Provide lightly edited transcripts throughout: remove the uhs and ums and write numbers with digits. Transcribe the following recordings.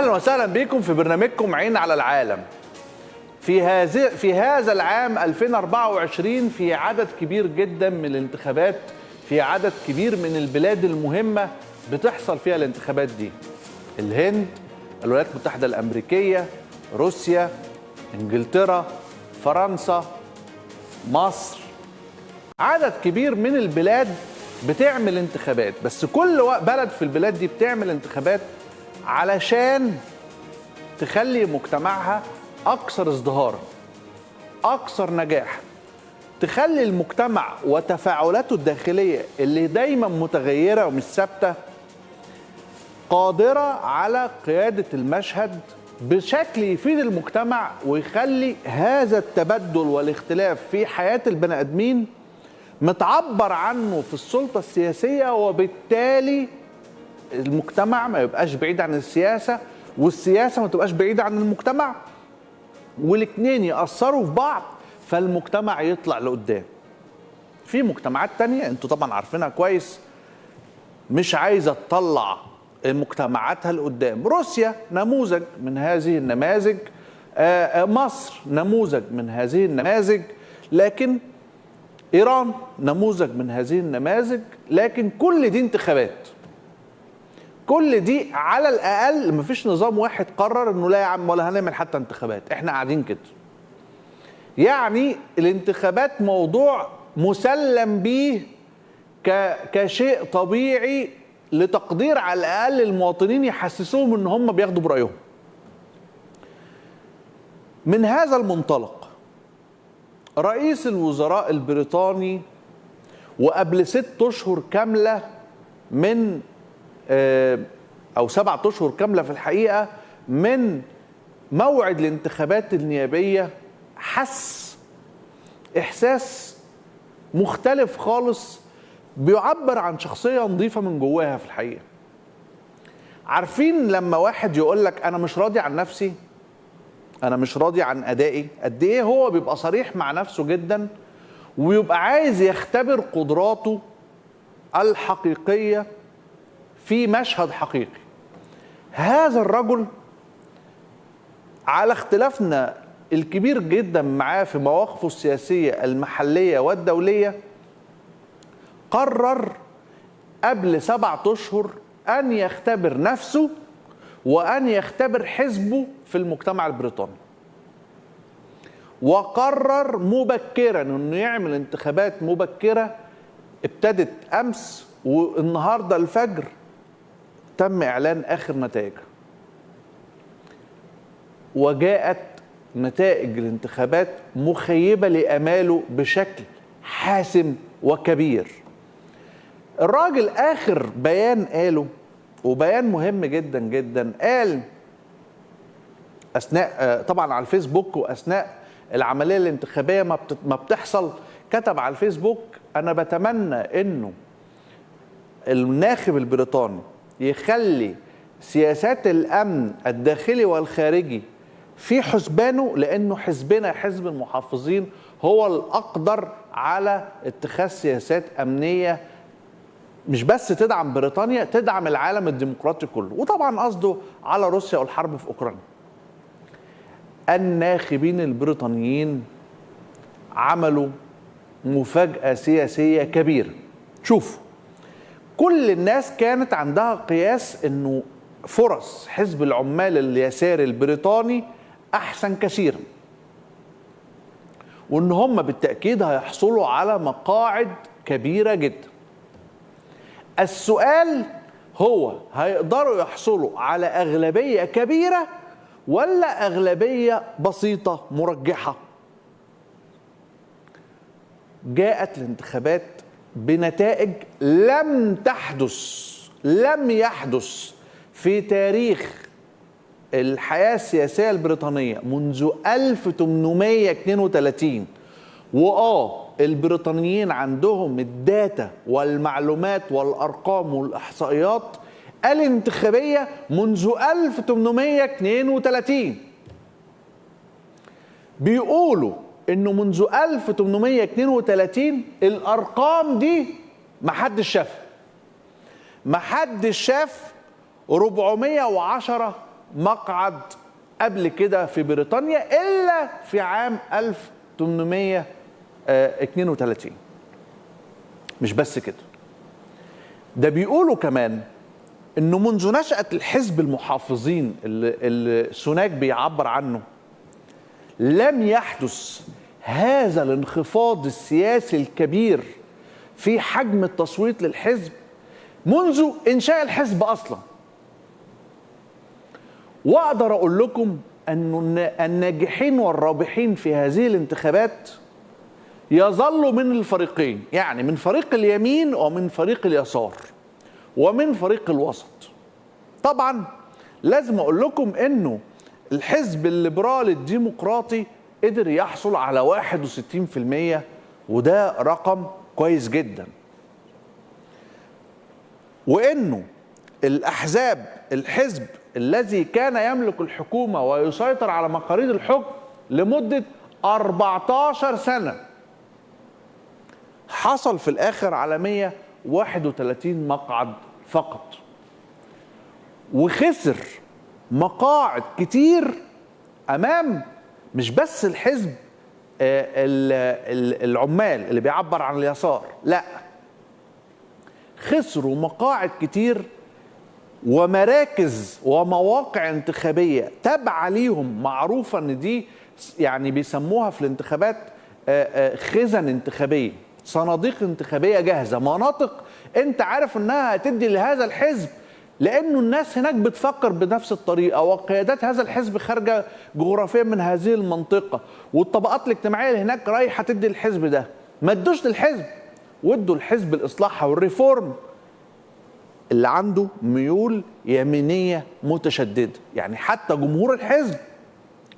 اهلا وسهلا بكم في برنامجكم عين على العالم. في هذا العام 2024 في عدد كبير جدا من الانتخابات، في عدد كبير من البلاد المهمة بتحصل فيها الانتخابات دي. الهند، الولايات المتحدة الأمريكية، روسيا، انجلترا، فرنسا، مصر، عدد كبير من البلاد بتعمل انتخابات. بس كل بلد في البلاد دي بتعمل انتخابات علشان تخلي مجتمعها أكثر ازدهارا، أكثر نجاح، تخلي المجتمع وتفاعلاته الداخلية اللي دايما متغيرة ومش ثابتة قادرة على قيادة المشهد بشكل يفيد المجتمع ويخلي هذا التبدل والاختلاف في حياة البني آدمين متعبر عنه في السلطة السياسية، وبالتالي المجتمع ما يبقاش بعيد عن السياسة والسياسة ما تبقاش بعيدة عن المجتمع، والاتنين يأثروا في بعض فالمجتمع يطلع لقدام. في مجتمعات تانية انتوا طبعا عارفينها كويس مش عايزة تطلع مجتمعاتها لقدام. روسيا نموذج من هذه النماذج، مصر نموذج من هذه النماذج، لكن إيران نموذج من هذه النماذج. لكن كل دي انتخابات، كل دي على الأقل مفيش نظام واحد قرر إنه لا يا عم ولا هنعمل حتى انتخابات، إحنا قاعدين كده. يعني الانتخابات موضوع مسلم بيه كشيء طبيعي لتقدير على الأقل المواطنين، يحسسوهم إن هم بياخدوا برأيهم. من هذا المنطلق رئيس الوزراء البريطاني وقبل 6 أشهر كاملة من أو 7 أشهر كاملة في الحقيقة من موعد الانتخابات النيابية، حس إحساس مختلف خالص بيعبر عن شخصية نظيفة من جواها في الحقيقة. عارفين لما واحد يقول لك أنا مش راضي عن نفسي، أنا مش راضي عن أدائي، قد إيه هو بيبقى صريح مع نفسه جدا ويبقى عايز يختبر قدراته الحقيقية في مشهد حقيقي. هذا الرجل على اختلافنا الكبير جدا معاه في مواقفه السياسية المحلية والدولية، قرر قبل 7 أشهر أن يختبر نفسه وأن يختبر حزبه في المجتمع البريطاني، وقرر مبكرا أنه يعمل انتخابات مبكرة. ابتدت أمس والنهاردة الفجر تم إعلان آخر نتائجها، وجاءت نتائج الانتخابات مخيبة لأماله بشكل حاسم وكبير. الراجل آخر بيان قاله، وبيان مهم جدا جدا، قال أثناء طبعا على الفيسبوك وأثناء العملية الانتخابية ما بتحصل، كتب على الفيسبوك: أنا بتمنى إنه الناخب البريطاني يخلي سياسات الأمن الداخلي والخارجي في حسبانه، لأنه حزبنا حزب المحافظين هو الأقدر على اتخاذ سياسات أمنية مش بس تدعم بريطانيا، تدعم العالم الديمقراطي كله. وطبعا قصده على روسيا والحرب في أوكرانيا. الناخبين البريطانيين عملوا مفاجأة سياسية كبيرة. شوفوا، كل الناس كانت عندها قياس انه فرص حزب العمال اليساري البريطاني احسن كثيرا، وان هم بالتأكيد هيحصلوا على مقاعد كبيرة جدا. السؤال هو هيقدروا يحصلوا على أغلبية كبيرة ولا أغلبية بسيطة مرجحة؟ جاءت الانتخابات بنتائج لم يحدث في تاريخ الحياة السياسية البريطانية منذ 1832. البريطانيين عندهم الداتا والمعلومات والأرقام والإحصائيات الانتخابية منذ 1832. بيقولوا انه منذ 1832 الارقام دي محدش شافها، محدش شاف 410 مقعد قبل كده في بريطانيا إلا في عام 1832. مش بس كده، ده بيقولوا كمان إنه منذ نشأة الحزب المحافظين اللي سوناك بيعبر عنه لم يحدث هذا الانخفاض السياسي الكبير في حجم التصويت للحزب منذ إنشاء الحزب أصلا. وأقدر أقول لكم أن الناجحين والرابحين في هذه الانتخابات يظلوا من الفريقين، يعني من فريق اليمين ومن فريق اليسار ومن فريق الوسط. طبعا لازم أقول لكم أنه الحزب الليبرالي الديمقراطي قدر يحصل على 61%، وده رقم كويس جدا. وإنه الأحزاب، الحزب الذي كان يملك الحكومة ويسيطر على مقاليد الحكم لمدة 14 سنة حصل في الآخر على 131 مقعد فقط، وخسر مقاعد كتير أمام مش بس الحزب العمال اللي بيعبر عن اليسار، لا، خسروا مقاعد كتير ومراكز ومواقع انتخابية تابعة ليهم، معروفة ان دي يعني بيسموها في الانتخابات خزن انتخابية، صناديق انتخابية جاهزة، مناطق انت عارف انها هتدي لهذا الحزب لانه الناس هناك بتفكر بنفس الطريقة، وقيادات هذا الحزب خارجة جغرافيا من هذه المنطقة، والطبقات الاجتماعية اللي هناك رايحة تدي الحزب ده. ما ادوش للحزب، وادوا الحزب الإصلاح والريفورم اللي عنده ميول يمينية متشددة. يعني حتى جمهور الحزب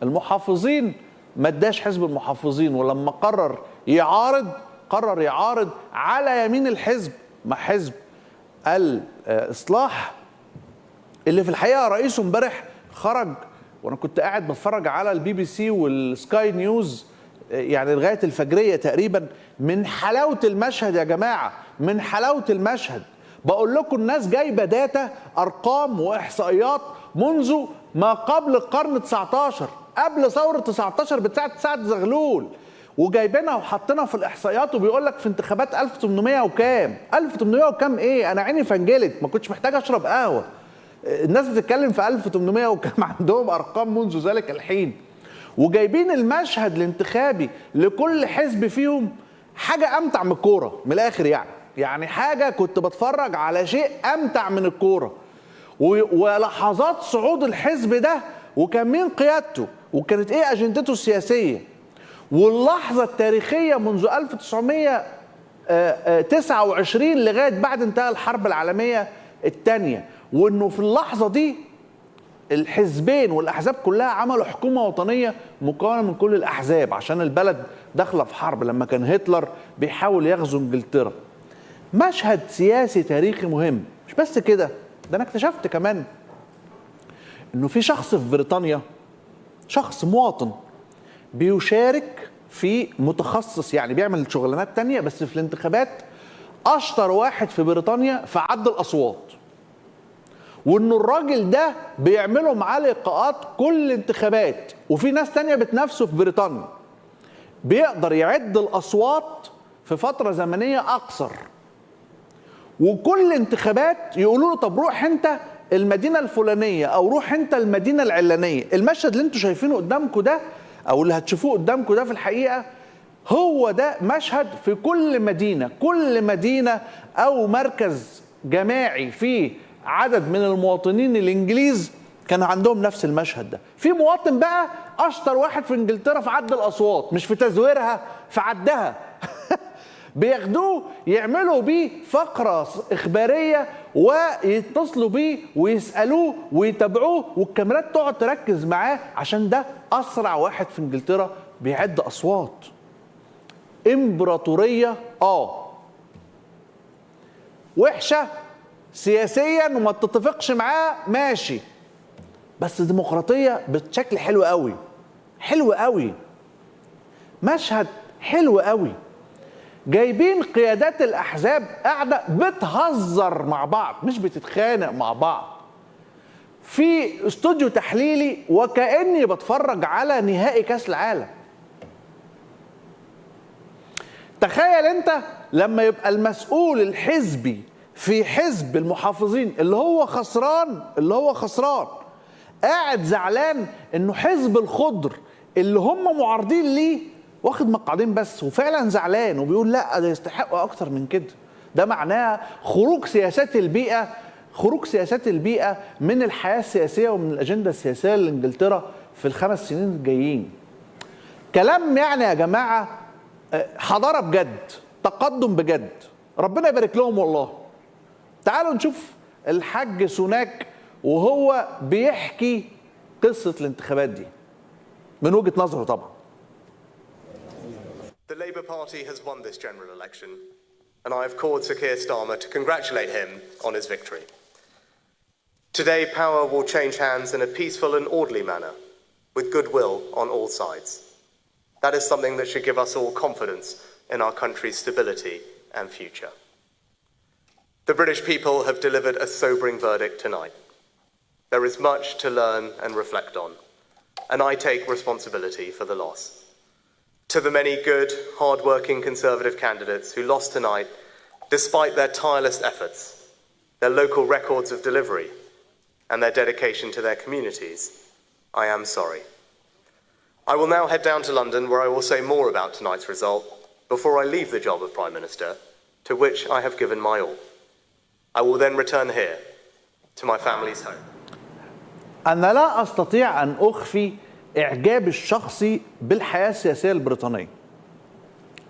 المحافظين ما اداش حزب المحافظين، ولما قرر يعارض قرر يعارض على يمين الحزب مع حزب الإصلاح اللي في الحقيقة رئيسه امبارح خرج، وانا كنت قاعد بتفرج على البي بي سي والسكاي نيوز يعني لغاية الفجرية تقريبا، من حلاوة المشهد يا جماعة، من حلاوة المشهد. بقول لكم الناس جايبة data، أرقام وإحصائيات منذ ما قبل القرن 19، قبل ثورة 19 بتاعة سعد زغلول، وجايبينها وحاطينها في الإحصائيات، وبيقول لك في انتخابات 1800 وكام، 1800 وكام إيه؟ أنا عيني فنجلت، ما كنتش محتاج أشرب قهوة. الناس بتتكلم في 1800 وكام، عندهم أرقام منذ ذلك الحين، وجايبين المشهد الانتخابي لكل حزب فيهم. حاجة أمتع من الكورة من الآخر، يعني حاجة كنت بتفرج على شيء أمتع من الكورة، ولحظات صعود الحزب ده وكان مين قيادته وكانت إيه أجندته السياسية، واللحظة التاريخية منذ 1929 لغاية بعد انتهاء الحرب العالمية الثانية، وإنه في اللحظة دي الحزبين والأحزاب كلها عملوا حكومة وطنية مكونة من كل الأحزاب عشان البلد داخلة في حرب لما كان هتلر بيحاول يغزو إنجلترا. مشهد سياسي تاريخي مهم. مش بس كده، ده أنا اكتشفت كمان إنه في شخص في بريطانيا، شخص مواطن بيشارك في متخصص، يعني بيعمل شغلانات تانية بس في الانتخابات أشطر واحد في بريطانيا في عد الأصوات، وإنه الراجل ده بيعملوا معاه لقاءات كل انتخابات، وفي ناس تانية بتنافسه في بريطانيا، بيقدر يعد الأصوات في فترة زمنية أقصر، وكل انتخابات يقولوا له طب روح انت المدينة الفلانية أو روح انت المدينة العلانية. المشهد اللي انتوا شايفينه قدامكم ده أو اللي هتشوفوه قدامكم ده في الحقيقة هو ده مشهد في كل مدينة، كل مدينة أو مركز جماعي فيه عدد من المواطنين الإنجليز كان عندهم نفس المشهد ده. في مواطن بقى أشطر واحد في إنجلترا في عد الأصوات، مش في تزويرها، في عدها بياخدوه يعملوا بيه فقرة إخبارية ويتصلوا بيه ويسألوه ويتابعوه، والكاميرات تقعد تركز معاه عشان ده أسرع واحد في إنجلترا بيعد أصوات. إمبراطورية وحشة سياسيا وما تتفقش معاه ماشي، بس ديمقراطية بشكل حلو قوي، حلو قوي، مشهد حلو قوي. جايبين قيادات الأحزاب قاعدة بتهزر مع بعض، مش بتتخانق مع بعض. في استوديو تحليلي وكأني بتفرج على نهائي كاس العالم. تخيل انت لما يبقى المسؤول الحزبي في حزب المحافظين اللي هو خسران قاعد زعلان انه حزب الخضر اللي هم معارضين ليه واخد مقعدين بس، وفعلا زعلان وبيقول لا ده يستحقوا اكتر من كده. ده معناه خروج سياسات البيئة من الحياة السياسية ومن الأجندة السياسية لإنجلترا في ال5 سنين الجايين. كلام يعني يا جماعة حضارة بجد، تقدم بجد، ربنا يبارك لهم والله. تعالوا نشوف الحاج سوناك وهو بيحكي قصة الانتخابات دي من وجهة نظره طبعا. The Labour Party has won this general election, and I have called Sir Keir Starmer to congratulate him on his victory. Today, power will change hands in a peaceful and orderly manner, with goodwill on all sides. That is something that should give us all confidence in our country's stability and future. The British people have delivered a sobering verdict tonight. There is much to learn and reflect on, and I take responsibility for the loss. To the many good, hard-working Conservative candidates who lost tonight, despite their tireless efforts, their local records of delivery, and their dedication to their communities, I am sorry. I will now head down to London, where I will say more about tonight's result before I leave the job of Prime Minister, to which I have given my all. I will then return here, to my family's home. أنا لا أستطيع أن أخفي إعجابي الشخصي بالحياة السياسية البريطانية،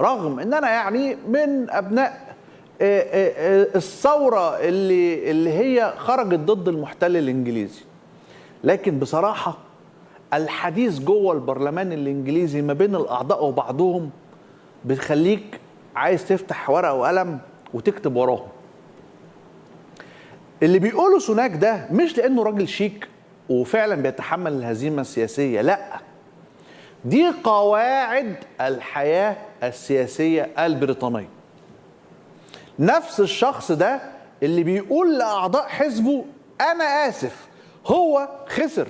رغم أن أنا يعني من أبناء الثورة اللي هي خرجت ضد المحتل الإنجليزي، لكن بصراحة الحديث جوه البرلمان الإنجليزي ما بين الأعضاء وبعضهم بتخليك عايز تفتح ورقة وقلم وتكتب وراهم. اللي بيقوله سوناك ده مش لأنه راجل شيك وفعلا بيتحمل الهزيمة السياسية، لا، دي قواعد الحياة السياسية البريطانية. نفس الشخص ده اللي بيقول لأعضاء حزبه أنا آسف، هو خسر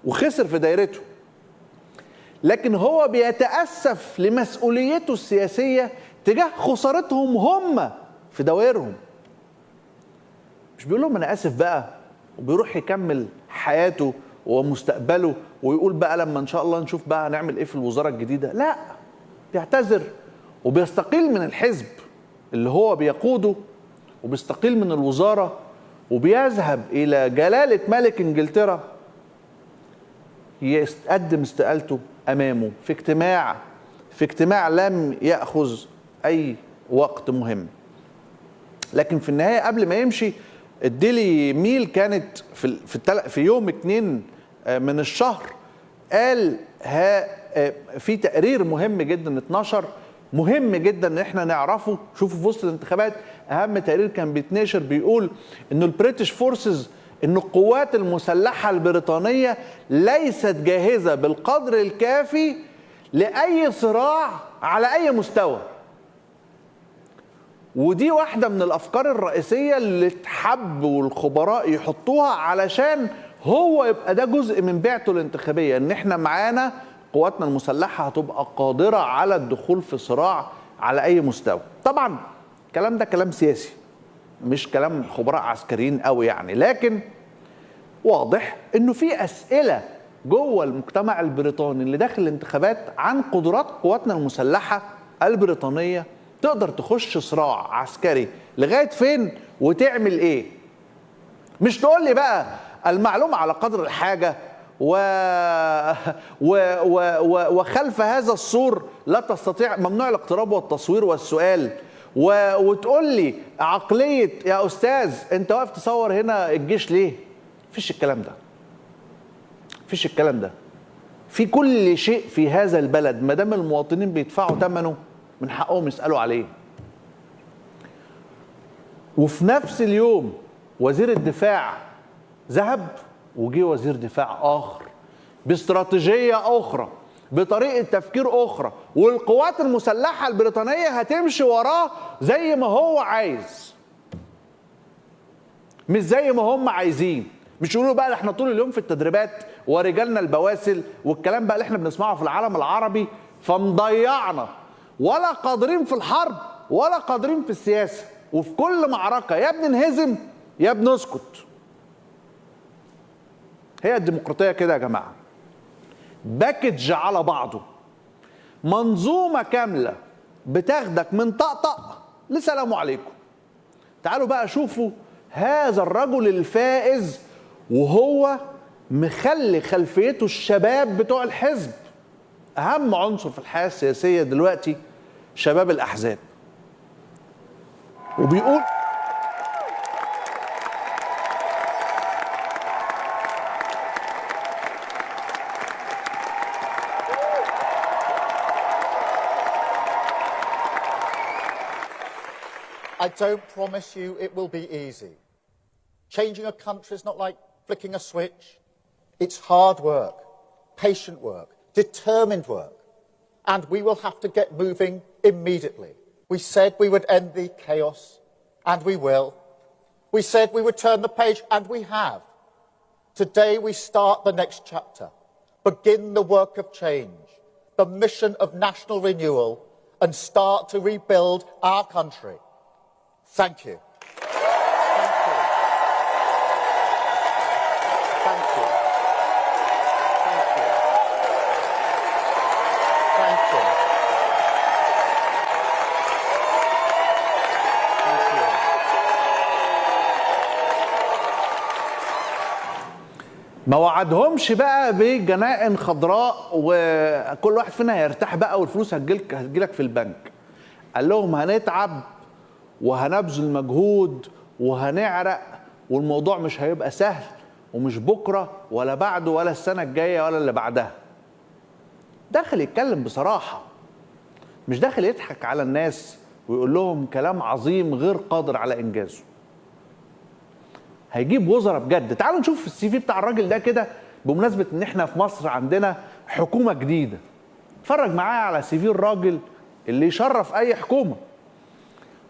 وخسر في دايرته، لكن هو بيتأسف لمسؤوليته السياسية تجاه خسارتهم هم في دوائرهم. مش بيقول لهم أنا آسف بقى وبيروح يكمل حياته ومستقبله ويقول بقى لما إن شاء الله نشوف بقى هنعمل إيه في الوزارة الجديدة. لا، بيعتذر وبيستقيل من الحزب اللي هو بيقوده وبيستقيل من الوزارة وبيذهب إلى جلالة ملك إنجلترا يقدم استقالته أمامه في اجتماع لم يأخذ أي وقت مهم. لكن في النهاية قبل ما يمشي الديلي ميل كانت في يوم 2 من الشهر قال في تقرير مهم جدا 12 مهم جدا ان احنا نعرفه. شوفوا في وسط الانتخابات اهم تقرير كان بيتنشر بيقول انه ال British forces، ان القوات المسلحة البريطانية ليست جاهزة بالقدر الكافي لاي صراع على اي مستوى. ودي واحدة من الافكار الرئيسية اللي اتحب والخبراء يحطوها علشان هو يبقى ده جزء من بيعته الانتخابية، ان احنا معانا قواتنا المسلحة هتبقى قادرة على الدخول في صراع على اي مستوى. طبعا الكلام ده كلام سياسي مش كلام خبراء عسكريين قوي يعني، لكن واضح انه في اسئلة جوه المجتمع البريطاني اللي داخل الانتخابات عن قدرات قواتنا المسلحة البريطانية تقدر تخش صراع عسكري لغاية فين وتعمل ايه. مش تقول لي بقى المعلومة على قدر الحاجة وخلف هذا السور لا تستطيع، ممنوع الاقتراب والتصوير والسؤال، وتقول لي عقلية يا أستاذ أنت واقف تصور هنا الجيش ليه؟ مفيش الكلام ده، مفيش الكلام ده. في كل شيء في هذا البلد ما دام المواطنين بيدفعوا ثمنه من حقهم يسألوا عليه. وفي نفس اليوم وزير الدفاع ذهب وجي وزير دفاع آخر باستراتيجية أخرى بطريقة تفكير أخرى، والقوات المسلحة البريطانية هتمشي وراه زي ما هو عايز، مش زي ما هم عايزين. مش يقولوا بقى احنا طول اليوم في التدريبات ورجالنا البواسل والكلام بقى اللي احنا بنسمعه في العالم العربي، فمضيعنا ولا قادرين في الحرب ولا قادرين في السياسة، وفي كل معركة يا بننهزم يا بنسكت. هي الديمقراطية كده يا جماعة، package على بعضه، منظومة كاملة بتاخدك من طقطق لسلام عليكم. تعالوا بقى شوفوا هذا الرجل الفائز وهو مخلي خلفيته الشباب بتوع الحزب، أهم عنصر في الحياة السياسية دلوقتي شباب الأحزاب. وبيقول I don't promise you it will be easy. Changing a country is not like flicking a switch. It's hard work, patient work, determined work. And we will have to get moving immediately. We said we would end the chaos, and we will. We said we would turn the page, and we have. Today we start the next chapter, begin the work of change, the mission of national renewal, and start to rebuild our country. Thank you. Thank you. Thank you. Thank you. Thank you. Thank you. ما وعدهمش بقى بجنائن خضراء وكل واحد فينا هيرتاح بقى والفلوس هتجيلك في البنك. قال لهم هنتعب وهنبذل مجهود وهنعرق، والموضوع مش هيبقى سهل، ومش بكرة ولا بعده ولا السنة الجاية ولا اللي بعدها. داخل يتكلم بصراحة، مش داخل يضحك على الناس ويقول لهم كلام عظيم غير قادر على إنجازه. هيجيب وزراء بجد. تعالوا نشوف السي في بتاع الراجل ده كده، بمناسبة إن إحنا في مصر عندنا حكومة جديدة. اتفرج معايا على سي في الراجل اللي يشرف أي حكومة.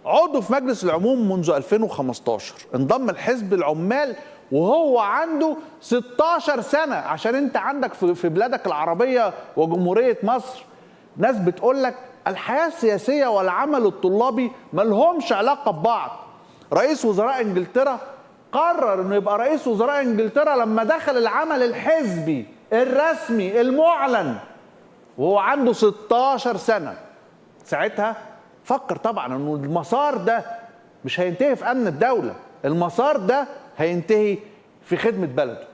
عضو في مجلس العموم منذ 2015، انضم لحزب العمال وهو عنده 16 سنة. عشان انت عندك في بلادك العربية وجمهورية مصر ناس بتقولك الحياة السياسية والعمل الطلابي ملهمش علاقة ببعض. رئيس وزراء انجلترا قرر انه يبقى رئيس وزراء انجلترا لما دخل العمل الحزبي الرسمي المعلن وهو عنده 16 سنة. ساعتها فكر طبعا انه المسار ده مش هينتهي في امن الدولة، المسار ده هينتهي في خدمة بلده.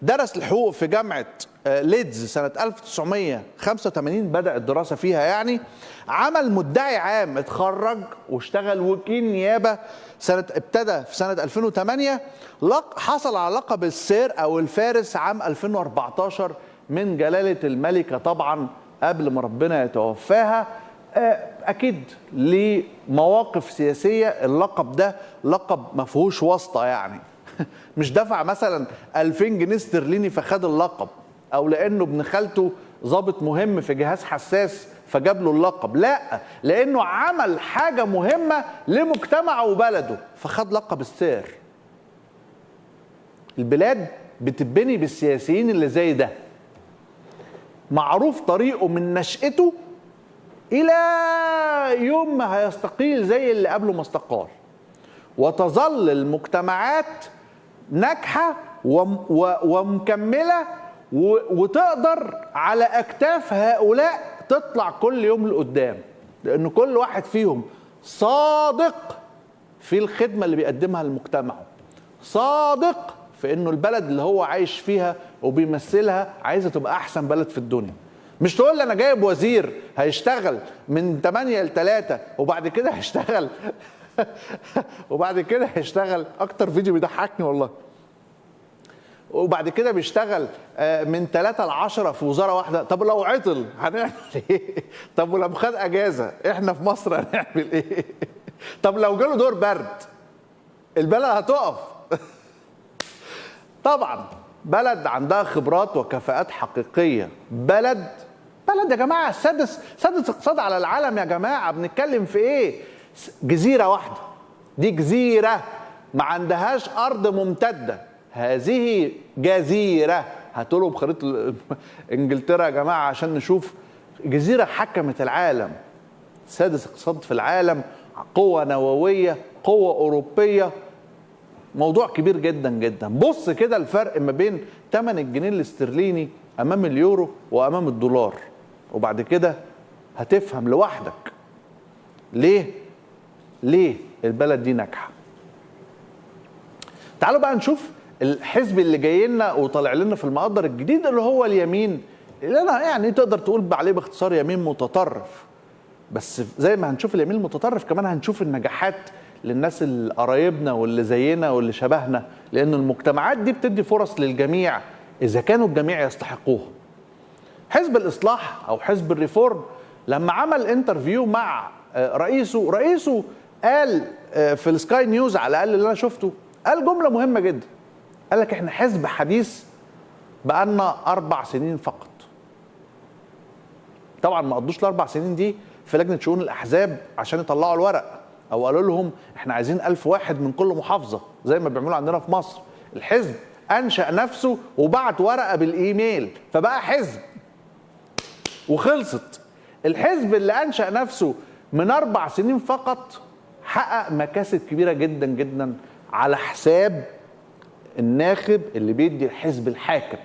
درس الحقوق في جامعة ليدز سنة 1985، بدأ الدراسة فيها يعني. عمل مدعي عام، اتخرج واشتغل وكيل نيابة ابتدى في سنة 2008. حصل على لقب السير أو الفارس عام 2014 من جلالة الملكة طبعا قبل ما ربنا يتوفاها. أكيد لمواقف سياسية اللقب ده لقب ما فيهوش واسطة يعني. مش دفع مثلا 2000 جنيه استرليني فخد اللقب، أو لأنه ابن خالته ضابط مهم في جهاز حساس فجاب له اللقب، لا، لأنه عمل حاجة مهمة لمجتمعه وبلده فخد لقب السير. البلاد بتبني بالسياسيين اللي زي ده، معروف طريقه من نشأته إلى يوم ما هيستقيل زي اللي قبله ما استقال. وتظل المجتمعات ناجحة ومكملة وتقدر على أكتاف هؤلاء تطلع كل يوم لقدام، لأن كل واحد فيهم صادق في الخدمة اللي بيقدمها لمجتمعه، صادق في إنه البلد اللي هو عايش فيها وبيمثلها عايزة تبقى أحسن بلد في الدنيا. مش تقول لي أنا جايب وزير هيشتغل من 8 ل 3 وبعد كده هيشتغل وبعد كده هيشتغل، أكتر فيديو بيضحكني والله، وبعد كده بيشتغل من 3 ل 10 في وزارة واحدة. طب لو عطل هنعمل إيه؟ طب ولو خد أجازة إحنا في مصر هنعمل إيه؟ طب لو جاله دور برد البلد هتقف. طبعا بلد عندها خبرات وكفاءات حقيقية، بلد يا جماعة سادس اقتصاد على العالم يا جماعة، بنتكلم في إيه؟ جزيرة واحدة، دي جزيرة ما عندهاش ارض ممتدة، هذه جزيرة. هاتوا بخريطه انجلترا يا جماعة عشان نشوف. جزيرة حكمت العالم، سادس اقتصاد في العالم، قوة نووية، قوة اوروبية، موضوع كبير جدا جدا. بص كده الفرق ما بين ثمن الجنيه الاسترليني امام اليورو وامام الدولار، وبعد كده هتفهم لوحدك ليه البلد دي ناجحة. تعالوا بقى نشوف الحزب اللي جاي لنا وطالع لنا في المقدر الجديد، اللي هو اليمين، اللي انا يعني تقدر تقول عليه باختصار يمين متطرف. بس زي ما هنشوف اليمين المتطرف كمان هنشوف النجاحات للناس اللي قرايبنا واللي زينا واللي شبهنا، لأن المجتمعات دي بتدي فرص للجميع إذا كانوا الجميع يستحقوها. حزب الإصلاح أو حزب الريفورم لما عمل interview مع رئيسه قال في السكاي نيوز، على الأقل اللي أنا شفته، قال جملة مهمة جدا. قال لك إحنا حزب حديث بقالنا 4 سنين فقط. طبعا ما قضوش ال4 سنين دي في لجنة شؤون الأحزاب عشان يطلعوا الورق، أو قالوا لهم إحنا عايزين 1000 واحد من كل محافظة زي ما بيعملوا عندنا في مصر. الحزب أنشأ نفسه وبعت ورقة بالإيميل فبقى حزب وخلصت. الحزب اللي أنشأ نفسه من 4 سنين فقط حقق مكاسب كبيرة جدا جدا على حساب الناخب اللي بيدي الحزب الحاكم.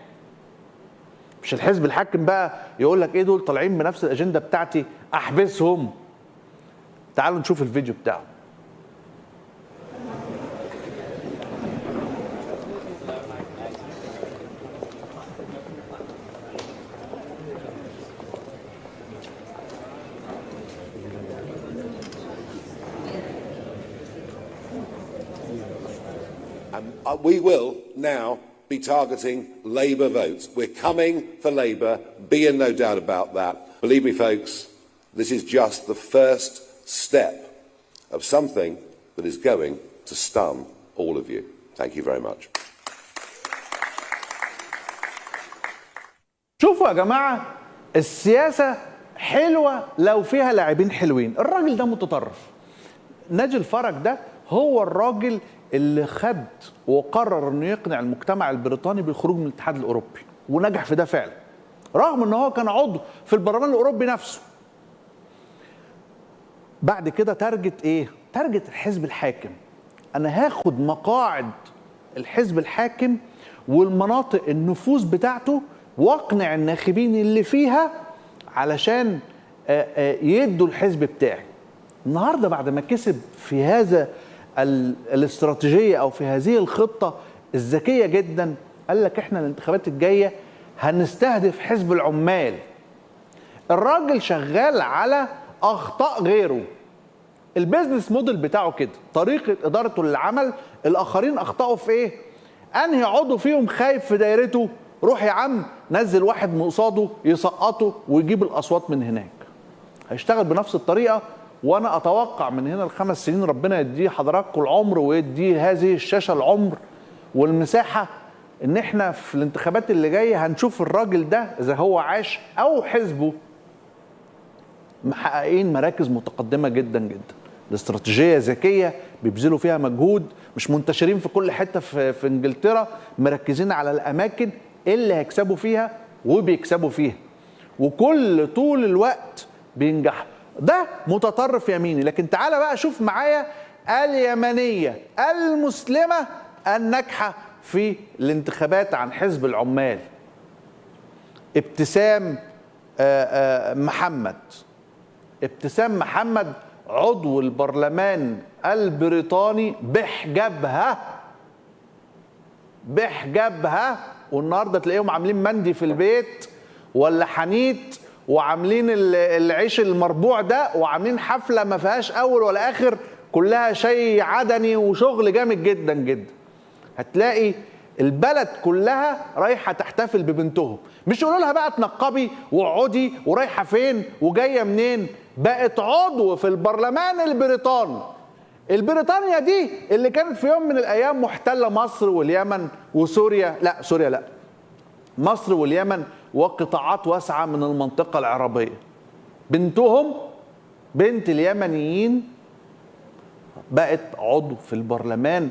مش الحزب الحاكم بقى يقول لك ايه دول طالعين بنفس الأجندة بتاعتي أحبسهم. تعالوا نشوف الفيديو بتاعه. We will now be targeting Labour votes. We're coming for Labour, be in no doubt about that. Believe me, folks, this is just the first step of something that is going to stun all of you. Thank you very much. شوفوا يا جماعة، السياسة حلوة لو فيها لاعبين حلوين. الراجل ده متطرف، ناجل فرج ده هو الراجل اللي خد وقرر انه يقنع المجتمع البريطاني بالخروج من الاتحاد الاوروبي، ونجح في ده فعلا، رغم ان هو كان عضو في البرلمان الاوروبي نفسه. بعد كده target ايه؟ target الحزب الحاكم. انا هاخد مقاعد الحزب الحاكم والمناطق النفوذ بتاعته واقنع الناخبين اللي فيها علشان يدوا الحزب بتاعي. النهارده بعد ما كسب في هذا الاستراتيجية أو في هذه الخطة الذكية جدا، قال لك احنا الانتخابات الجاية هنستهدف حزب العمال. الراجل شغال على أخطاء غيره، ال business model بتاعه كده، طريقة إدارته للعمل. الآخرين أخطأوا في إيه؟ أنهي عضو فيهم خايف في دايرته؟ روح يا عم نزل واحد من قصاده يسقطه ويجيب الأصوات من هناك. هيشتغل بنفس الطريقة، وانا اتوقع من هنا ل5 سنين ربنا يديه حضراتكم العمر ويديه هذه الشاشة العمر والمساحة، ان احنا في الانتخابات اللي جاية هنشوف الراجل ده اذا هو عاش او حزبه محققين مراكز متقدمة جدا جدا. الاستراتيجية ذكية، بيبذلوا فيها مجهود، مش منتشرين في كل حتة في انجلترا، مركزين على الاماكن اللي هيكسبوا فيها وبيكسبوا فيها، وكل طول الوقت بينجحوا. ده متطرف يميني. لكن تعالى بقى شوف معايا اليمنية المسلمة الناجحة في الانتخابات عن حزب العمال، ابتسام محمد. ابتسام محمد عضو البرلمان البريطاني بحجابها، بحجابها. والنهارده تلاقيهم عاملين مندي في البيت ولا حنيت، وعاملين العيش المربوع ده، وعاملين حفلة ما فيهاش أول ولا آخر، كلها شيء عدني وشغل جامد جدا جدا. هتلاقي البلد كلها رايحة تحتفل ببنتهم، مش يقولوا لها بقى تنقبي واقعدي ورايحة فين وجاية منين. بقت عضو في البرلمان البريطاني. البريطانيا دي اللي كانت في يوم من الأيام محتلة مصر واليمن وسوريا، لا سوريا لا، مصر واليمن وقطاعات واسعة من المنطقة العربية. بنتهم بنت اليمنيين بقت عضو في البرلمان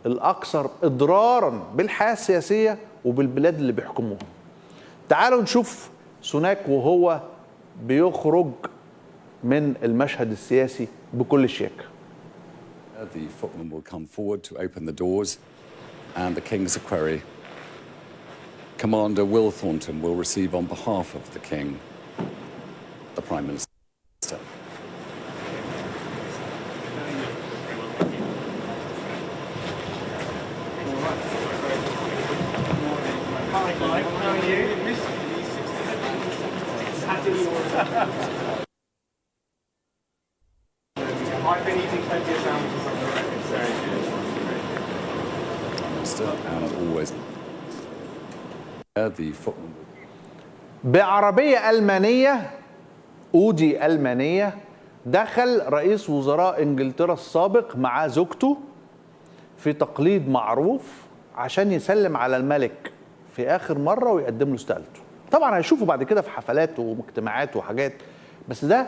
الاكثر اضرارا بالحياة السياسية وبالبلاد اللي بيحكموها. تعالوا نشوف سوناك وهو بيخرج من المشهد السياسي بكل شياكه. The footman will come forward to open the doors, and the King's Equerry, Commander Will Thornton, will receive on behalf of the King the Prime Minister. Hi, Clive. How are you? I've been eating plenty of sandwiches on the road. Very good. Prime Minister, and always the footman. بعربية ألمانية، أودي ألمانية، دخل رئيس وزراء إنجلترا السابق مع زوجته في تقليد معروف عشان يسلم على الملك في آخر مرة ويقدم له استقالته. طبعا هيشوفه بعد كده في حفلات واجتماعات وحاجات، بس ده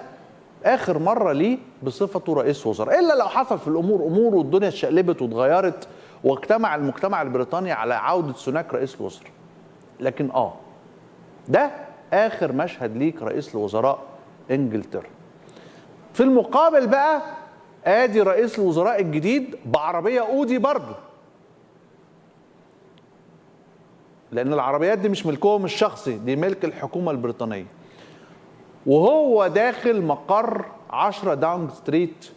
آخر مرة ليه بصفته رئيس وزراء، إلا لو حصل في الأمور أمور والدنيا اتشقلبت واتغيرت واجتمع المجتمع البريطاني على عودة سوناك رئيس الوزراء. لكن ده آخر مشهد ليك رئيس الوزراء إنجلترا. في المقابل بقى آدي رئيس الوزراء الجديد بعربية أودي برضه، لأن العربيات دي مش ملكهم الشخصي، دي ملك الحكومة البريطانية. وهو داخل مقر 10 داونج ستريت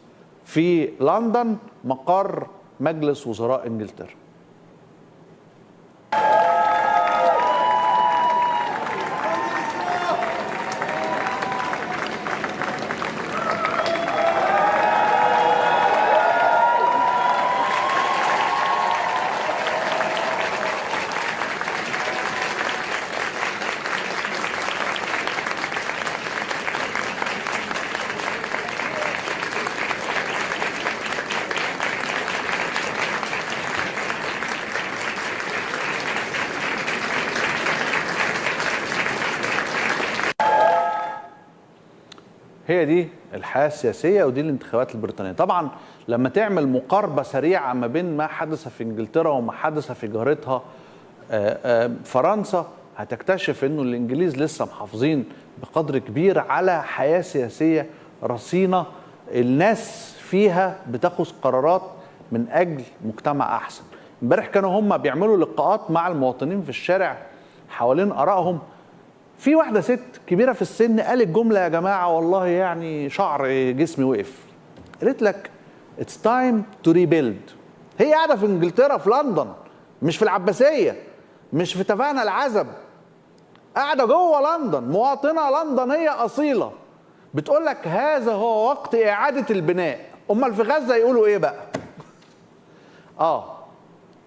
في لندن، مقر مجلس وزراء إنجلترا. هي دي الحياة السياسية ودي الانتخابات البريطانية. طبعا لما تعمل مقاربة سريعة ما بين ما حدث في انجلترا وما حدث في جارتها فرنسا، هتكتشف انه الانجليز لسه محافظين بقدر كبير على حياة سياسية رصينة، الناس فيها بتاخذ قرارات من اجل مجتمع احسن. امبارح كانوا هم بيعملوا لقاءات مع المواطنين في الشارع حوالين ارائهم. في واحدة ست كبيرة في السن قالت جملة يا جماعة والله يعني شعر جسمي وقف. قالت لك it's time to rebuild. هي قاعدة في انجلترا في لندن، مش في العباسية، مش في تفاهنا العزب، قاعدة جوه لندن، مواطنة لندنية أصيلة، بتقول لك هذا هو وقت إعادة البناء. أمال في غزة يقولوا إيه بقى؟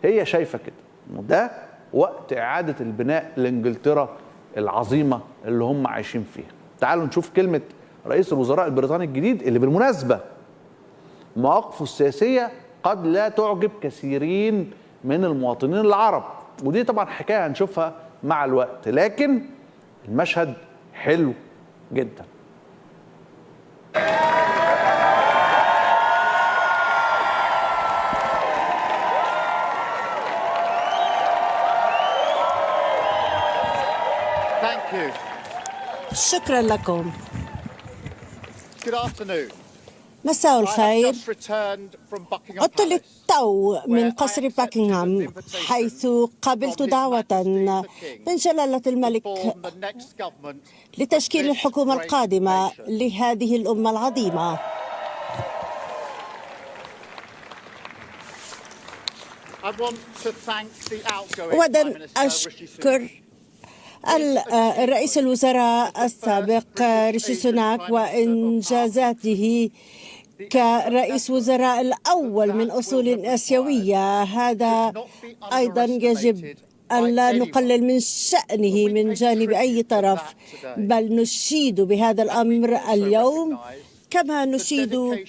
هي شايفة كده ده وقت إعادة البناء لإنجلترا العظيمة اللي هم عايشين فيها. تعالوا نشوف كلمة رئيس الوزراء البريطاني الجديد اللي بالمناسبة مواقفه السياسية قد لا تعجب كثيرين من المواطنين العرب، ودي طبعا حكاية هنشوفها مع الوقت، لكن المشهد حلو جدا. Thank you. شكرا لكم. Good afternoon. مساء I have الخير. just returned from Buckingham عدت Palace. للتو من قصر باكنغهام، حيث قبلت دعوة من جلالة الملك Form the next government لتشكيل الحكومة القادمة لهذه الأمة العظيمة. I want to thank the outgoing Prime أود Minister Rishi Sunak. أشكر رئيس الوزراء السابق ريشي سوناك وإنجازاته كرئيس وزراء الأول من أصول آسيوية. هذا أيضا يجب أن لا نقلل من شأنه من جانب أي طرف، بل نشيد بهذا الأمر اليوم كما نشيد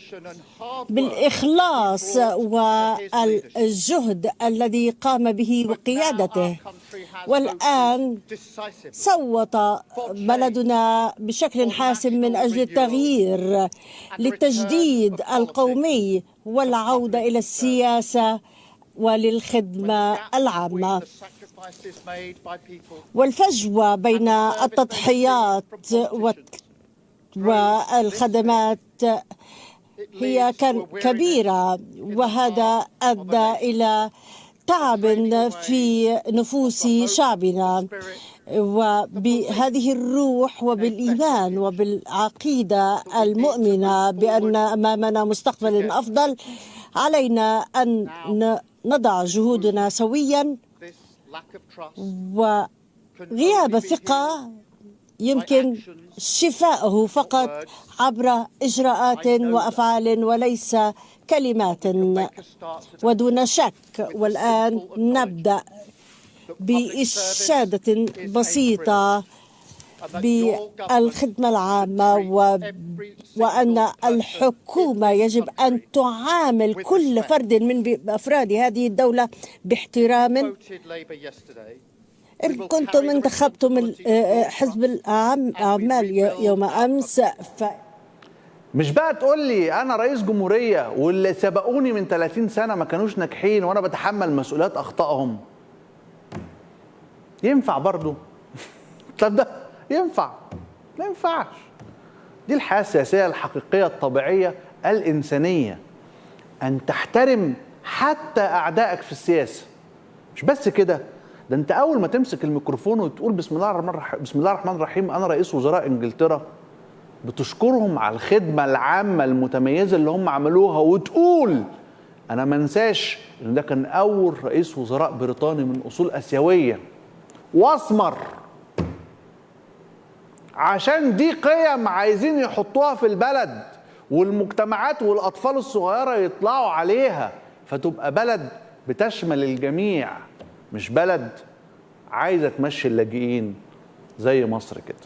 بالإخلاص والجهد الذي قام به وقيادته. والآن صوت بلدنا بشكل حاسم من أجل التغيير للتجديد القومي والعودة إلى السياسة وللخدمة العامة. والفجوة بين التضحيات والخدمات هي كان كبيرة، وهذا أدى إلى تعب في نفوس شعبنا. وبهذه الروح وبالإيمان وبالعقيدة المؤمنة بأن أمامنا مستقبل أفضل، علينا أن نضع جهودنا سويا. وغياب الثقة يمكن شفاؤه فقط عبر إجراءات وأفعال وليس كلمات، ودون شك. والآن نبدأ بإشادة بسيطة بالخدمة العامة، وأن الحكومة يجب أن تعامل كل فرد من أفراد هذه الدولة باحترام. إن كنتم انتخبتم حزب العمال يوم أمس مش بقى تقول لي انا رئيس جمهورية واللي سبقوني من 30 سنة ما كانوش ناجحين وانا بتحمل مسؤوليات اخطائهم. ينفع برضو؟ طب ده ينفع؟ ما ينفعش. دي الحياة السياسية الحقيقية الطبيعية الانسانية، ان تحترم حتى اعدائك في السياسة. مش بس كده، ده انت اول ما تمسك الميكروفون وتقول بسم الله الرحمن الرحيم، بسم الله الرحمن الرحيم، انا رئيس وزراء انجلترا، بتشكرهم على الخدمة العامة المتميزة اللي هم عملوها، وتقول انا ما انساش ان ده كان اول رئيس وزراء بريطاني من اصول اسيوية واسمر، عشان دي قيم عايزين يحطوها في البلد والمجتمعات والاطفال الصغيرة يطلعوا عليها، فتبقى بلد بتشمل الجميع، مش بلد عايزه تمشي اللاجئين زي مصر كده.